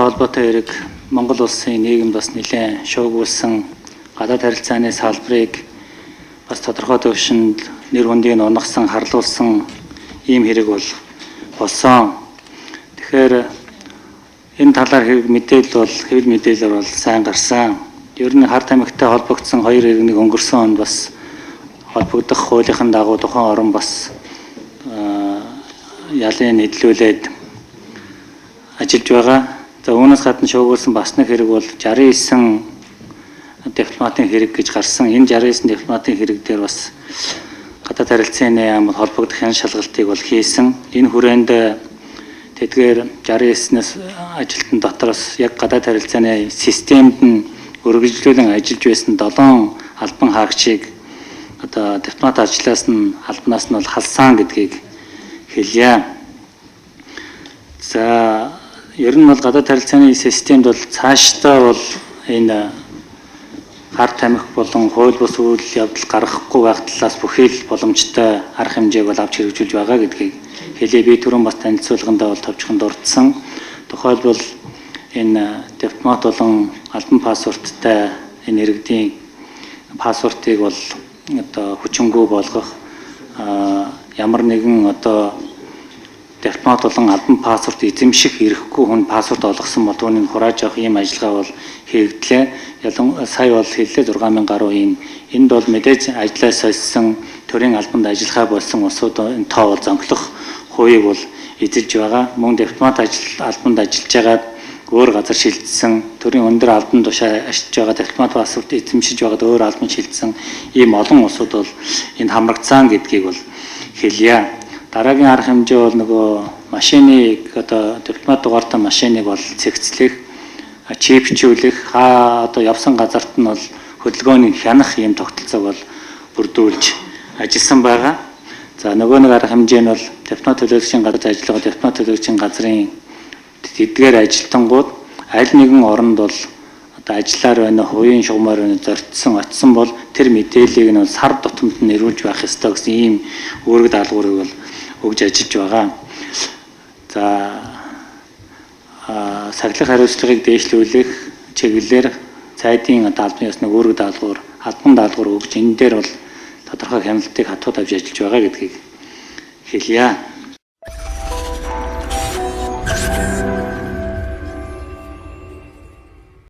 холбоотой хэрэг Монгол улсын нийгэмд бас нэлээд шуугуулсан гадаад харилцааны салбарыг бас тодорхой түвшинд нэр хүндийг унгасан, харлуулсан ийм хэрэг бол болсон. Тэгэхээр энэ талаар хэрэг мэдээлэл бол хэвлэл мэдээлэлээр бол сайн гарсан. Ер нь хар тамхитай холбогдсон хоёр хэрэг өнгөрсөн онд бас холбогдох хуулийнхын дагуу тухайн орон бас ялын нийтлүүлээд ажиллаж байгаа. За үүнээс гадна шуугуулсан бас нэг хэрэг бол 69 дипломатын хэрэг гэж гарсан. Энэ 69 дипломатын хэрэг дээр бас гадаад харилцааны яамд холбогдох хян шалгалтыг бол хийсэн. Энэ хүрээнд тэдгээр 69-нээс ажилтан дотроос яг гадаад харилцааны системд нь өргөжлүүлэн ажиллаж байсан 7 албан хаагчийг одоо дипломат ажлаас нь албанаас нь бол халсан гэдгийг хэлье. За ер нь бол гадаад харилцааны системд бол цаашдаа бол энэ хар тамхи болон хууль бус үйл явдал гаргахгүй байх талаас бүхий л боломжтой арга хэмжээг бол авч хэрэгжүүлж байгаа гэдгийг хэлье. Би түрүүн бас танилцуулгандаа бол товчхон дурдсан. Тухайлбал энэ дипломат болон албан паспорттай энэ иргэдийн паспортыг бол одоо хүчингүй болгох, ямар нэгэн одоо дипломат болон албан паспорт эзэмших эрхгүй хүн паспорт олгосон бол түүнийг хурааж авах ийм ажиллагаа бол хийгдлээ. Ялан сая бол хэллээ 6000 гаруй ийм энд бол мэдээж ажлаа сольсон, төрийн албанд ажиллахаа болсон улсууд энэ тоо бол зонхлох хувийг бол эзэлж байгаа. Мөн дипломат ажил албанд ажиллаж байгаад өөр газар шилжсэн, төрийн өндөр албан тушаа ажиллаж байгаа дипломат паспорт эзэмшиж байгаад өөр албанд шилжсэн ийм олон улсууд бол энд хамрагдсан гэдгийг бол хэлье. Дараагийн арга хэмжээ бол нөгөө машиныг одоо дипломат дугаартай машиныг бол цэгцлэх, чипчүүлэх, хаа одоо явсан газарт нь бол хөдөлгөөнийг хянах ийм тогтолцоог бол бүрдүүлж ажилласан байгаа. За нөгөө нэг арга хэмжээ нь бол дипломат төлөөлөгчийн газар ажиллаж байгаа дипломат төлөөлөгчийн газрын тэдгээр ажилтнууд аль нэгэн оронд бол одоо ажиллаар байна, хувийн шугамар байна зорьцсон, очисон бол тэр мэдээллийг нь бол сар тутамд нь ирүүлж байх ёстой гэсэн ийм үүрэг даалгаврыг бол өгж ажиллаж байгаа. За сахилах хариуцлагыг дээшлүүлэх чиглэлээр цайдын одоо албан ёсны үүрэг даалгавар, албан даалгавар өгж энэ дээр бол тодорхой хяналтыг хатуу тавьж ажиллаж байгаа гэдгийг хэлье.